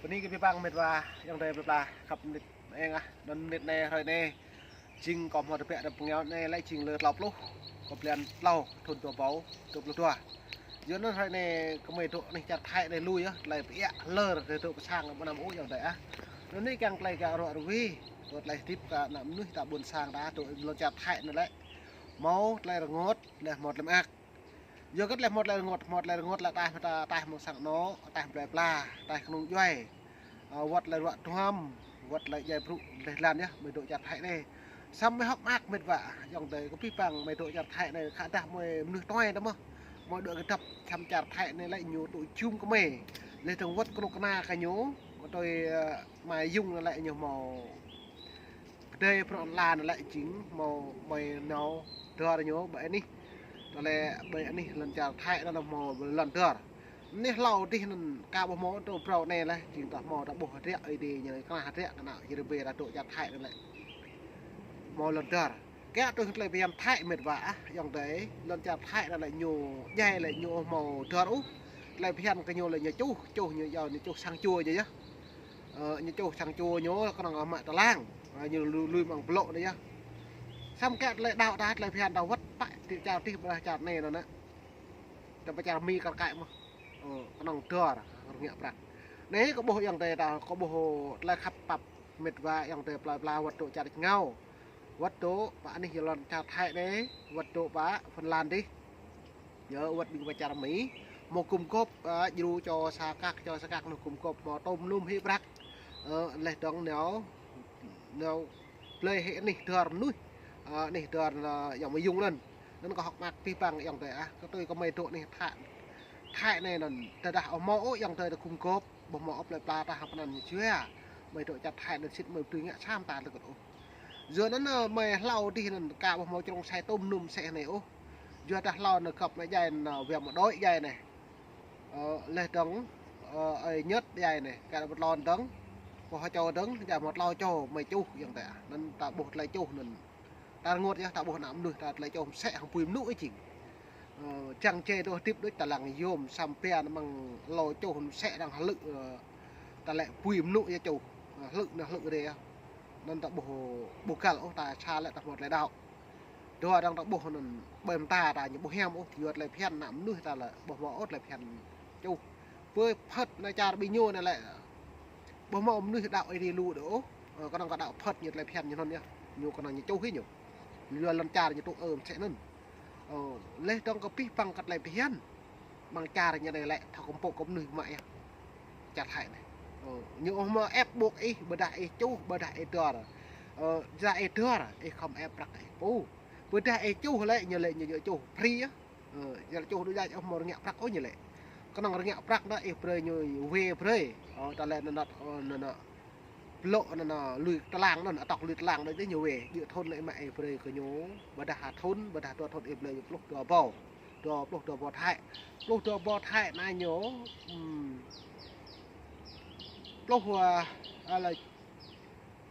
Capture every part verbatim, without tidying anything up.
Bơni kơ abih bang met wa, ayŏng adơi plơi pla khăp mơnit eng ah, anŭn mơnit anai hrơi anai. Jing kâo hmâo tơbiă tơlơi pơngiao anai lĕ jing lơ klâo pluh, kơ blan klâo thŭn dua rơbâo dua pluh dua. Yua anŭn hrơi anai gơmơi dŏ anih čar Thái anai lui yơh, tơlơi pơiă lơr tơlơi dŏ pơ sang mơnam ôh ayŏng adơi ah. Anŭn anai kiăng tơlơi kiăng ruă ruih, kơ tơlơi hơdip kơ ană mơnuih ta ƀôn sang ta dŏ lŏn čar Thái anai lĕ. Hmâo tơlơi rơngot, lĕ hmâo tơlơi mơak. Yua kơ tơlơi hmâo tơlơi rơngot, hmâo tơlơi rơngot lĕ ataih mơta, ataih mơ̆ng sang anŏ, ataih plơi pla, ataih kơnung djuai. Ơ, wơ̆t tơlơi ruă duăm, wơ̆t tơlơi djai brŭ, lĕ lăn yơh, gơmơi dŏ čar Thái anai. Samơ̆ gơmơi hơ̆k mơak met wa, ayŏng adơi kơ abih bang gơmơi dŏ čar Thái anai, khă dah gơmơi mơnuih tuai tơ mơ̆. Gơmơi dŏ kơdŏp, samơ̆ čar Thái anai lĕ ñu tŭ jum gơmơi. Lĕ tơ̆ng wơ̆t kơnuk kơna kơ ñu, kơ tui, ơ, Ama Yung anai lĕ ñu hmâo pơdơi prŏng lan lĕ jing hmâo gơmơi nao dơr ñu ƀơi anih. Tơlơi ƀơi anih lŏn čar Thái anŭn hmâo lŏn dơr. Anih hlâo adih anŭn ka ƀu hmâo tơ phrâo anai lĕ, jing ta hmâo ta ƀuh hơdră Ơi Adai ñu kơnang hơdră kơ ană Jêrêbê ta dŏ čar Thái anŭn lĕ. Hmâo lŏn dơr. Kiăng tui tơlơi phiăn Thái met wa ah, ayŏng adơi, lŏn čar Thái anŭn lĕ ñu djai lĕ ñu hmâo dơr ôh. Tơlơi phiăn kơ ñu lĕ ñu čuh, čuh ñu yua ñu čuh sang čua ñu yơh. Ơ, ñu čuh sang čua ñu kơnơ̆ng mă tơlang. Ơ, ñu lui, lui mơ̆ng blŏ anai yơh. Samơ̆ kiăng tơlơi đaŏ ta, tơlơi phiăn ta wơ̆t pă, ti čar adih ƀơi čar anai anŭn. Tơ ƀơi čar Mi kar kaĭ mơ̆. Ơ, kơnơ̆ng dơr, rơngiă prăk. Anai kâo ƀuh ayŏng adơi ta, kâo ƀuh tơlơi khăp pap met wa ayŏng adơi plơi pla wơ̆t dŏ čar Čơngao. Wơ̆t dŏ pơ anih yua lŏn čar Thái anai, wơ̆t dŏ pơ Phần Lan adih. Yua wơ̆t ƀing pơ čar Mi, hmâo gum gôp, ơ, djru čô sa kăk, čô sa kăk anŭn gum gôp hmâo tôm num hĭ prăk. Ơ, lĕ dơ̆ng nao, nao blơi hĭ anih dơr mơnuih. Ơ, anih dơr, ơ, ayŏng Ama Yung anŭn. Anŭn kâo hơ̆k mơak abih bang ayŏng adơi ah, kơ tui gơmơi dŏ anih Tha-, Thái anai anŭn, tơdah ƀu hmâo ôh ayŏng adơi ta gum gôp, ƀu hmâo ôh plơi pla ta hơ̆k pơanăn ñu jua. Gơmơi dŏ čar Thái anŭn sĭt gơmơi ƀu dưi ngă sa mơta tơgŭt ôh. Yua anŭn, ơ, gơmơi hlâo adih anŭn ka ƀu hmâo črông sai tôm num sĕ anai ôh. Yua dah hlâo anŭn gơ̆p anai djai anŭn, ơ, wia mơ̆ đôi djai anai. Ơ, lĕ dơ̆ng, ơ, ơi Nhật djai anai, kơ ƀu tlôn dơ̆ng, kơ hơčô dơ̆ng, djai hmâo tlâo čô, gơmơi čuh ayŏng adơi ah. Anŭn ta ƀuh tơlơi čuh anŭn. Ta rơngot yơh, ta ƀuh ană mơnuih ta tơlơi čuh mơsĕ hăng apui mơnŭ ih jing. Ơ, čang čê dŏ hơdip đôč ta lăng yôm, samơ̆ pia anŭn mơ̆ng hlâo čuh mơsĕ arăng hlư̆, ơ, ta lĕ apui mơnŭ yơh čuh, ơ, hlư̆ anŭn hlư̆ rê yơh. Anŭn ta ƀuh, ƀu găl ôh ta sa lĕ ta hmâo tơlơi đaŏ. Dua arăng ta ƀuh anŭn ƀơi mơta ta ñu ƀu hiam ôh, yua tơlơi phiăn ană mơnuih ta lĕ ƀu hmâo ôh tơlơi phiăn čuh. Pơ phơ̆t anai čar ƀing ñu anai lĕ ƀu hmâo mơnuih đaŏ Ơi Adai lu đôč ôh. Ơ, kơnơ̆ng kơ đaŏ phơ̆t ñu tơlơi phiăn ñu anŭn yơh. Ñu kơnơ̆ng ñu čuh hĭ ñu. Yua lŏn čar ñu tŭ ơ mơsĕ anŭn. Ơ, lĕ dơ̆ng kơ abih bang kơ tơlơi phiăn. Mơ̆ng čar ñu anai lĕ thâo kơmpôk kơ mơnuih mă yơh. Čar Thái anai. Ơ, ñu ƀu hmâo ĕp ƀuh ih, ƀôdah ih čuh, ƀôdah ih dơr. Ơ, dah ih dơr, ih khŏm ĕp prăk ih pô. Ƀôdah ih čuh lĕ, ñu lĕ ñu čuh free yơh. Ơ, yua čuh đôč djai ƀu hmâo rơngiă prăk ôh ñu lĕ. Kơnơ̆ng rơngiă prăk anŭn ih brơi ñu wê brơi. Ơ, ta lĕ anŭn anŭn, ơ, anŭn anŭn. Blŏ anŭn anŭn, lui tơlang anŭn, atŏk lui tơlang anŭn dih ñu wê. Djơ̆ thŭn lĕ mă ih brơi kơ ñu, ƀôdah ha thŭn, ƀôdah dua thŭn ih brơi ñu pluh dua rơbâo. Dua pluh dua rơbâo Thái. Pluh dua rơbâo Thái anai ñu, ưm, pluh, ơ, ơ, lĕ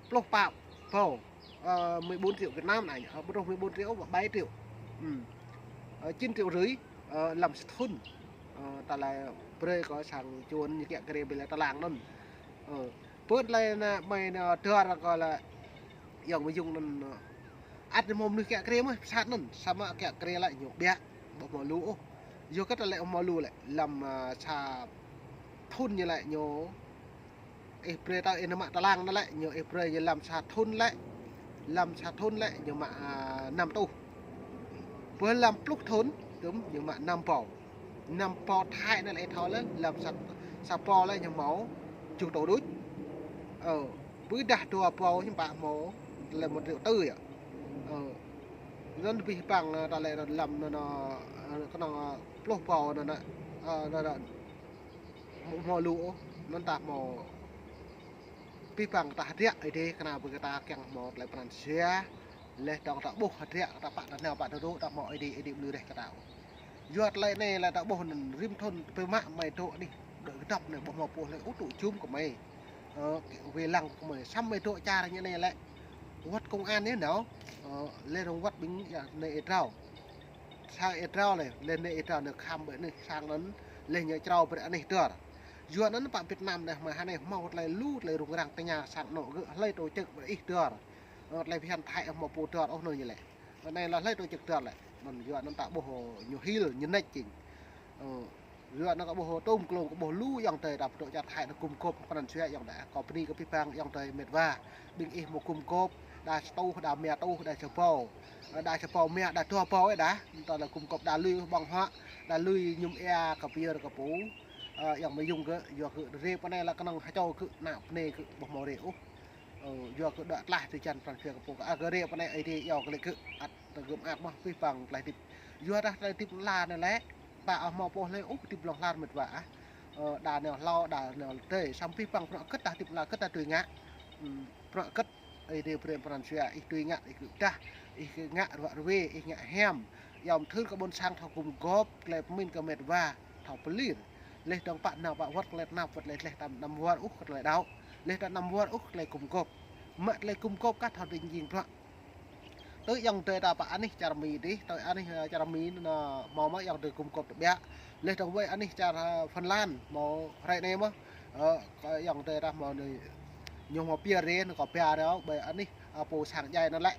pluh pă rơbâo, ơ, mười bốn triệu Việt Nam anai, ơ, ƀu djơ̆ mười bốn triệu, bảy triệu. Ưm. Ơ, chín triệu rưỡi, ơ, lăm sa thŭn. Ơ, ta lĕ brơi kơ sang čuôn ñu kiăng kơ rê ƀơi lĕ tơlang anŭn. Ơ, pơ̆t lĕ anai, gơmơi anai dơr kơ lĕ ayŏng Ama Yung anŭn, ơ, ăt ñu hmâo mơnuih kiăng kơ rê mơ̆, pơsat anŭn, samơ̆ kiăng kơ rê lĕ ñu ƀiă, ƀu hmâo lu ôh. Yua kơ tơlơi ƀu hmâo lu lĕ, lăm, ơ, sa thŭn ñu lĕ ñu, ih brơi tơ ih nao mă tơlang anŭn lĕ, ñu ih brơi ñu lăm sa thŭn lĕ, lăm sa thŭn lĕ, ñu mă, ơ, năm rơtuh. Pơ lăm pluh thŭn, tơm ñu mă năm rơbâo. Năm rơbâo Thái anai lĕ thâo lĕ, lăm sa, sa rơbâo lĕ ñu hmâo tơjuh rơtuh đôč. Ơ, ƀôdah dua rơbâo ñu ƀă hmâo lĕ một triệu tư yơh. Ơ, anŭn abih bang, ơ, ta lĕ lăm anŭn, ơ, kơnơ̆ng, ơ, pluh rơbâo anŭn, ơ, anŭn, anŭn, ƀu hmâo lu ôh, anŭn ta hmâo abih bang ta hơdră Ơi Adai kơ ană ƀing ta kiăng hmâo tơlơi pran jua. Lĕ dơ̆ng ta ƀuh hơdră, ta pă ta nao pă ta dŏ, ta hmâo Ơi Adai, Ơi Adai ƀu lui reh kơ ta ôh. Yua tơlơi anai lĕ ta ƀuh anŭn rĭm thŭn tơpă mă gơmơi dŏ anih, dŏ kơdŏp anai ƀu hmâo pô lĕ ôh tŭ jum kơ gơmơi. Ơ, kơ wê lăng kơ gơmơi, samơ̆ gơmơi dŏ čar ñu anai lĕ. Wơ̆t công an anai nao, ơ, lĕ rŏng wơ̆t ƀing yua anai ih drao. Sang ih drao lĕ, lĕ anai ih drao anai khăm ƀơi anai sang anŭn, lĕ ñu črâo brơi anih dơr. Yua anŭn pă Việt Nam anai hmâo hơnai hmâo tơlơi lu tơlơi rŭng răng tơña sang anŏ gơ̆ hlơi tổ chức ƀơi ih dơr. Ơ, tơlơi phiăn Thái hmâo pô dơr ôh anŭn ñu lĕ. Anai lĕ hlơi tổ chức dơr lĕ. Anŭn yua anŭn ta ƀuh ñu hil ñu nĕč jing. Ơ, yua anŭn kơ ƀuh tôm klông kơ ƀuh lu ayŏng adơi ta pơdŏ čar Thái anŭn gum gôp pơnăn sua ayŏng adơi. Kâo bơni kơ abih bang ayŏng adơi met wa. Ƀing ih hmâo gum gôp, đa sa rơtuh, đa rơma rơtuh, đa sa rơbâo. Ơ, đa sa rơbâo rơma, đa dua rơbâo ơ đa. Anŭn ta lĕ gum gôp đa lui ƀơ̆ng huă, đa lui mơñum ia kơ pơyơr kơ pô. Ơ, ayŏng Mơyŭng gơ̆, yua gơ̆ rê pơ anai lĕ kơnơ̆ng hơčâo gơ̆ ană bơnai gơ̆ ƀuh hmâo rê ôh. Ơ, yua gơ̆ đuaĭ tlaih tui čan pran jua kơ pô kơ a gơ̆ rê pơ anai Ơi Adai iâu kơ lĕ gơ̆ ăt tơgơ̆m mơak mơ̆ abih bang tơlơi hơdip. Yua dah tơlơi hơdip lăn anai lĕ, ta ƀu hmâo pô hlơi ôh hơdip hlŏng lar met wa ah. Ơ, đa nao hlâo, đa nao tơi, samơ̆ abih bang bruă hơget ta hơdip lăn hơget ta dưi ngă. Ưm, bruă hơget Ơi Adai brơi pran jua, ih dưi ngă, ih gơ̆ dah, ih gơ̆ ngă ruă ruê, ih ngă hiam. Yom thưr kơ ƀôn sang thâo gum gôp, tơlơi pơmĭn kơ met wa, thâo pơlir. Laih dơ̆ng pă nao pă wơ̆t tơlơi tơnap, wơ̆t tơlơi tlaih ta anăm wơr ôh kơ tơlơi đaŏ. Laih ta anăm wơr ôh kơ tơlơi gum gôp. Mă tơlơi gum gôp kah thâo đing jing bruă. Tui ayŏng adơi ta pă anih čar Mi dih, tui anih, ơ, čar Mi anŭn hmâo mơ̆ ayŏng adơi gum gôp tơbiă. Laih dơ̆ng wơi anih čar, ơ, Phần Lan hmâo hrơi anai mơ̆. Ơ, kơ ayŏng adơi ta hmâo anai ñu hmâo pơyơr rê, anŭn kâo pơyơr rơ̆, ƀơi anih, ơ, pô sang djai anŭn lĕ.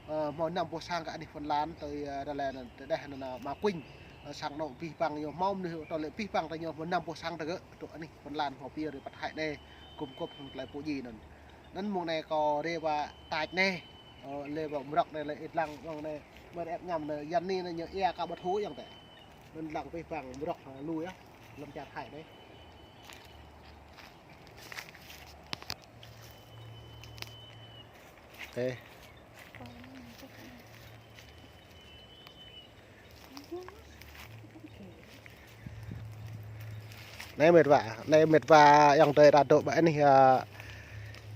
Ơ, hmâo năm pô sang kơ anih Phần Lan, tui, ơ, tơlơi anŭn, tơdah anŭn, ơ, Ma Quynh, ơ, sang anŏ abih bang ñu hmâo mơnuih, tơlơi abih bang ta ñu hmâo năm pô sang ta gơ̆, tui anih Phần Lan hmâo pơyơr rê pơ Thái anai, gum gôp hăng tơlơi pô djai anŭn. Anŭn mơ̆ng anai kâo rê pơ tač anai. Ơ, lĕ ƀă mrŏk anai lĕ ih lăng ƀơ̆ng anai. Mơ̆ ĕp ñăm anai, yan anai anai ñu ia kơ ƀă thu ayŏng adơi. Anŭn lăng abih bang mrŏk, ơ, lui ah. Lăm čar Thái anai. Ê. Anai met wa, anai met wa ayŏng adơi ta dŏ ƀơi anih, ơ,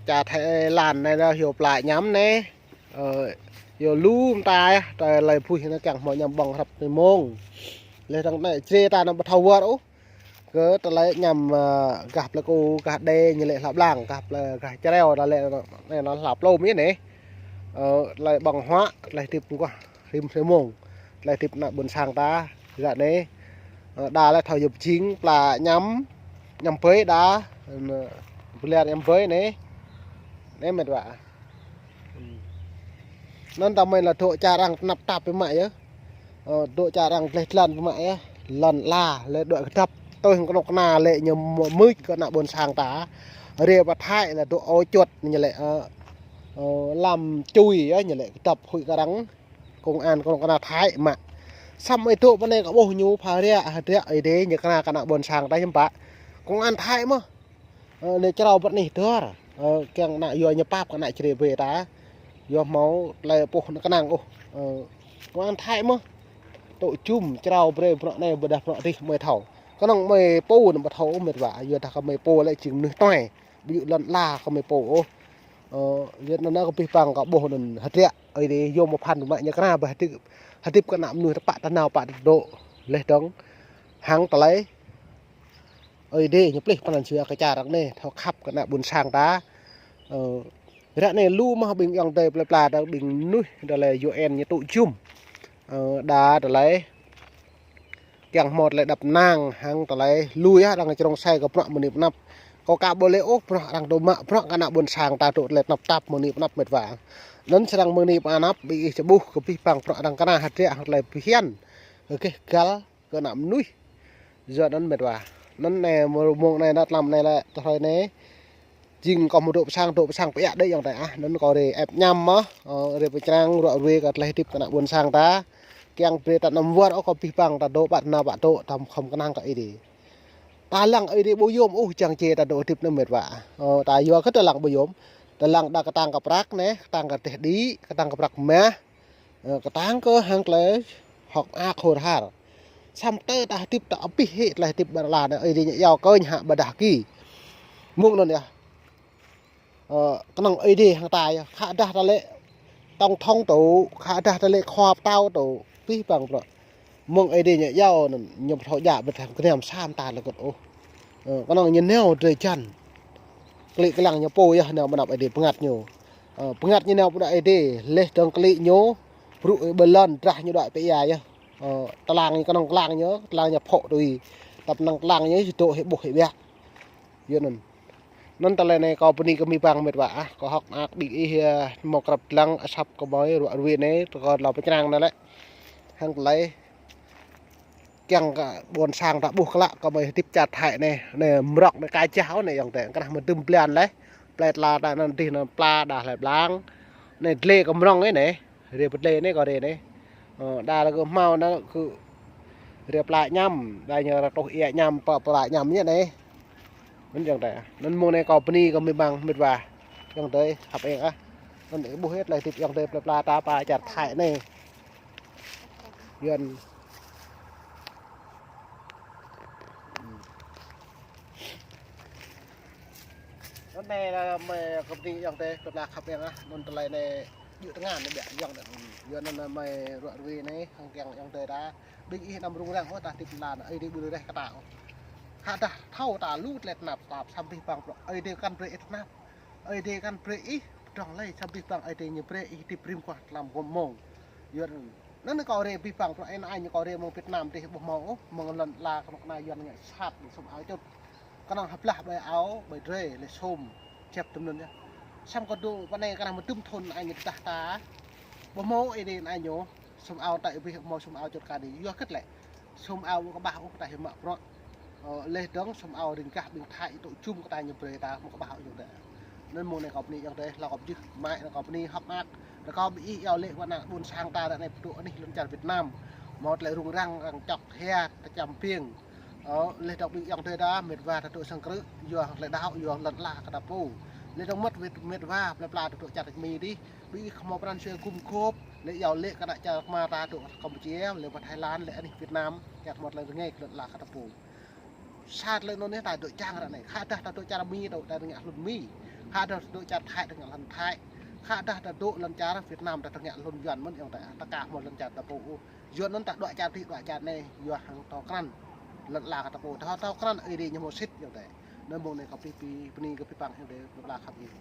čar Thái Lan anai, anai hyu pla ñăm anai. Ơ, hyu lu mơta ah, tơlơi buih anai kiăng hmâo ñăm ƀơ̆ng hrăp tui mông. Laih dơ̆ng anai jrê ta anăm ƀu thâo wơr ôh. Kơ tơlơi ñăm, ơ, gah plơi Kô, gah Đê, ñu lĕ hlâo blang, gah plơi, gah Čreo, tơlơi anai anŭn hlâo plôm yơh anai. Ơ, tơlơi ƀơ̆ng huă, tơlơi hơdip mơguah rĭm hrơi mông. Tơlơi hơdip ană ƀôn sang ta, ră anai. Ơ, đa lĕ thâo yơp jing, pla ñăm, ñăm ƀơi đa, anŭn, pơlir ñăm ƀơi anai. Anai met wa. Anŭn ta mơ̆n lĕ dŏ čar arăng tơnap tap biă mă yơh. Ơ, dŏ čar arăng gleh glan biă mă yơh. Lŏn ala lĕ dŏ kơdŏp. Tui hăng kơnuk kơna lĕ ñu mưč kơ ană ƀôn sang ta. Rê pơ Thái lĕ dŏ ôh čuăt ñu lĕ, ơ, ơ, lăm čui yơh ñu lĕ kơdŏp huĭ kơ arăng. Công an kơnuk kơna Thái mă. Samơ̆ ih dŏ pơ anai kơ ƀuh ñu pha ră, hơdră Ơi Adai ñu kơna kơ ană ƀôn sang ta hiư̆m pă. Công an Thái mơ̆. Ơ, anai črâo ƀơi anih dơr. Ơ, kiăng ană yua ñu pap kơ ană črê ƀơi ta. Yua hmâo tơlơi pô anŭn kơnang ôh. Ơ, công an Thái mơ̆. Tŏ jum črâo brơi bruă anai ƀôdah bruă adih mơi thâo. Kơnơ̆ng mơi pô anŭn ƀu thâo ôh met wa. Yua dah kơ mơi pô lĕ jing mơnuih tuai. Ƀu djơ̆ lŏn ala kơ mơi pô ôh. Ơ, yua anŭn kơ abih bang kơ ƀuh anŭn hơdră. Ơi Adai yua mơ̆ phăn mă ñu kơna ƀơi hơdip, hơdip kơ ană mơnuih tơpă tơnao pă tơdŏ. Laih dơ̆ng hăng tơlơi Ơi Adai ñu plih pran jua kơ čar arăng anai, thâo khăp kơ ană ƀôn sang ta. Ơ, ră anai lu mơ̆ ƀing ayŏng adơi plơi pla ta ƀing mơnuih tơlơi U N ñu tŭ jum. Ơ, đa tơlơi kiăng hmâo tơlơi đăp năng, hăng tơlơi lui ah arăng črông sai kơ bruă mơni pơnăp. Kâo ka ƀu lĕ ôh bruă arăng dŏ mă, bruă kơ ană ƀôn sang ta dŏ tơlơi tơnap tap mơni pơnăp met wa. Anŭn srăng mơni pơnăp ƀing ih čơƀuh kơ abih bang bruă arăng kơna hơdră hăng tơlơi phiăn. Kơ geh găl kơ ană mơnuih. Yua anŭn met wa. Anŭn anai mơ̆ng anai năt lăm anai lĕ tơhrơi anai. Jing kâo hmâo dŏ pơ sang, dŏ pơ sang pơiă đơi ayŏng adơi ah. Anŭn kâo rê ĕp ñăm mơ̆. Ơ, rê pơčrang ruă ruê kơ tơlơi hơdip kơ ană ƀôn sang ta. Kiăng brơi ta anăm wơr ôh kơ abih bang ta dŏ pă tơnao pă dŏ ta khŏm kơnang kơ Ơi Adai. Ta lăng Ơi Adai ƀu yôm ôh čang čê ta dŏ hơdip anai met wa. Ơ, ta yua kơ ta lăng ƀu yôm. Ta lăng đa kơtang kơ prăk anai, kơtang kơ teh đĭ, kơtang kơ prăk mah. Ơ, kơtang kơ hăng tơlơi hŏk mơak hur har. Samơ̆ tơ ta hơdip ta abih hĭ tơlơi hơdip ƀơi lŏn anai, Ơi Adai ñu iâu kơ ñu hă ƀôdah ki. Mơ̆ng anŭn yơh. Ơ, kơnơ̆ng Ơi Adai hăng ta yơh. Khă dah ta lĕ tổng thống tŭ, khă dah ta lĕ khua pơtao tŭ, abih bang bruă. Mơ̆ng Ơi Adai ñu iâu anŭn, ñu ƀu thâo djă ƀu thâo kơnăm sa mơta lơkŭt ôh. Ơ, kơnơ̆ng ñu nao drơi jăn. Klĭ klang ñu pô yơh nao mơnăp Ơi Adai bơngăt ñu. Ơ, bơngăt ñu nao pơđuaĭ Ơi Adai, laih dơ̆ng klĭ ñu, brŭ ƀơi lŏn drah ñu đuaĭ pơ ia yơh. Ơ, tơlang ñu kơnơ̆ng klang ñu, tơlang ñu phŏ tui. Tơpă năng tơlang ñu, či dŏ hĭ ƀuh hĭ ƀiă. Yua anŭn. Anŭn tơlơi anai kâo bơni kơ mi bang mĕt wa ah, kâo hơ̆k mơak ƀing ih, ơ, hmâo krăp lăng asăp kơ mơi ruă rui anai, tơ kâo lŏ pơčrang anai lĕ. Hăng tơlơi kiăng kơ ƀôn sang ta ƀuh klă kơ mơi hơdip čar Thái anai, anai mrŏk anai kơ jah anai ayŏng adơi, kơnah mơdưm blan laih. Plơi pla ta anŭn dih anŭn pla đah laih blang. Anai dlê kơ mrŏng anai. Rê pơdlê anai kơ rê anai. Ơ, đa lĕ kơ hmâo anŭn kơ rê pla añăm, đa ñu rơtuh ia añăm, pơ pla añăm ñu anai. Anŭn ayŏng adơi. Anŭn mông anai kâo bơni kơ mi bang mĕt wa. Ayŏng adơi, hăp eng ah. Anŭn ih ƀuh hĭ tơlơi hơdip ayŏng adơi plơi pla ta pơ čar Thái anai. Yuan. Anŭn anai lĕ mơi kơ bơni ayŏng adơi, plơi pla khăp eng ah, anŭn tơlơi anai djơ̆ tơngan anai biă ayŏng adơi. Yua anŭn mơi ruă rui anai, hăng kiăng ayŏng adơi ta. Ƀing ih anăm rŭng răng ôh, ta hơdip lăn, Ơi Adai ƀu rơreh kơ ta ôh. Khă dah thâo ta lu tơlơi tơnap tap, samơ̆ abih bang bruă Ơi Adai kăn brơi ih tơnap. Ơi Adai kăn brơi ih pơdrŏng lơi, samơ̆ abih bang Ơi Adai ñu brơi ih hơdip rĭm guah tlam gŏm mông. Yua anŭn kâo rê abih bang bruă ih anai ñu kâo rê mơ̆ng Việt Nam dih ƀu hmâo ôh, mơ̆ng lŏn ala kơnuk kơna Yuan ngă sat, sum ao čut. Kơnơ̆ng hơblah ƀơi ao, ƀơi drơi, lĕ sum, jăp tơm anŭn yơh. Samơ̆ kâo dŏ pơ anai kơnơ̆ng mơdưm thun anai ñu tơdah ta. Ƀu hmâo ih dih anai ñu, sum ao tơl abih hmâo sum ao čut kơ anai, yua hơget lĕ. Sum ao ƀu kơƀah ôh kơ ta hĭ mă bruă. Ơ, laih dơ̆ng sum ao ring gah ƀing Thái tŭ jum kơ ta ñu brơi ta ƀu kơƀah ôh ayŏng adơi. Anŭn mông anai kâo bơni ayŏng adơi, lăng kâo pơjưh, mă anŭn kâo bơni hơ̆k mơak. Rơkâo ƀing ih iâu laĭ kơ ană ƀôn sang ta ră anai pơtŭ anih lŏn čar Việt Nam. Hmâo tơlơi rŭng răng, răng čŏk hia, tơčăm piêng. Ơ, laih dơ̆ng ƀing ayŏng adơi ta, mĕt wa ta tŭ sang krư̆, yua tơlơi đaŏ, yua lŏn ala kơ ta pô. Laih dơ̆ng mơ̆t mĕt, mĕt wa, plơi pla ta tŭ čar Mi dih, ƀing ih hmâo pran jua gum gôp, laih iâu laĭ kơ ană čar kơma ta tŭ Campuchia, laih pơ Thái Lan, laih anih Việt Nam, kiăng hmâo tơlơi rơngai kơ lŏn ala kơ ta pô. Sa tơlơi anŭn anai ta dŏ čang ră anai. Khă dah ta dŏ čar Mi, ta, ta ngă hlŭn Mi. Khă dah ta dŏ čar Thái, ta ngă hlŭn Thái. Khă dah ta dŏ lŏn čar Việt Nam, ta, ta ngă hlŭn Yuan mơ̆n ayŏng adơi. Ta ka hmâo lŏn čar ta pô ôh. Yua anŭn ta dŏ čar dih, dŏ čar anai, yua hăng thâo krăn lŏn ala kơ ta pô. Thâo, thâo krăn Ơi Adai ñu hmâo sĭt ayŏng adơi. Anŭn mông anai kâo bơni, bơni kơ abih bang ayŏng adơi, plơi pla khăp ih.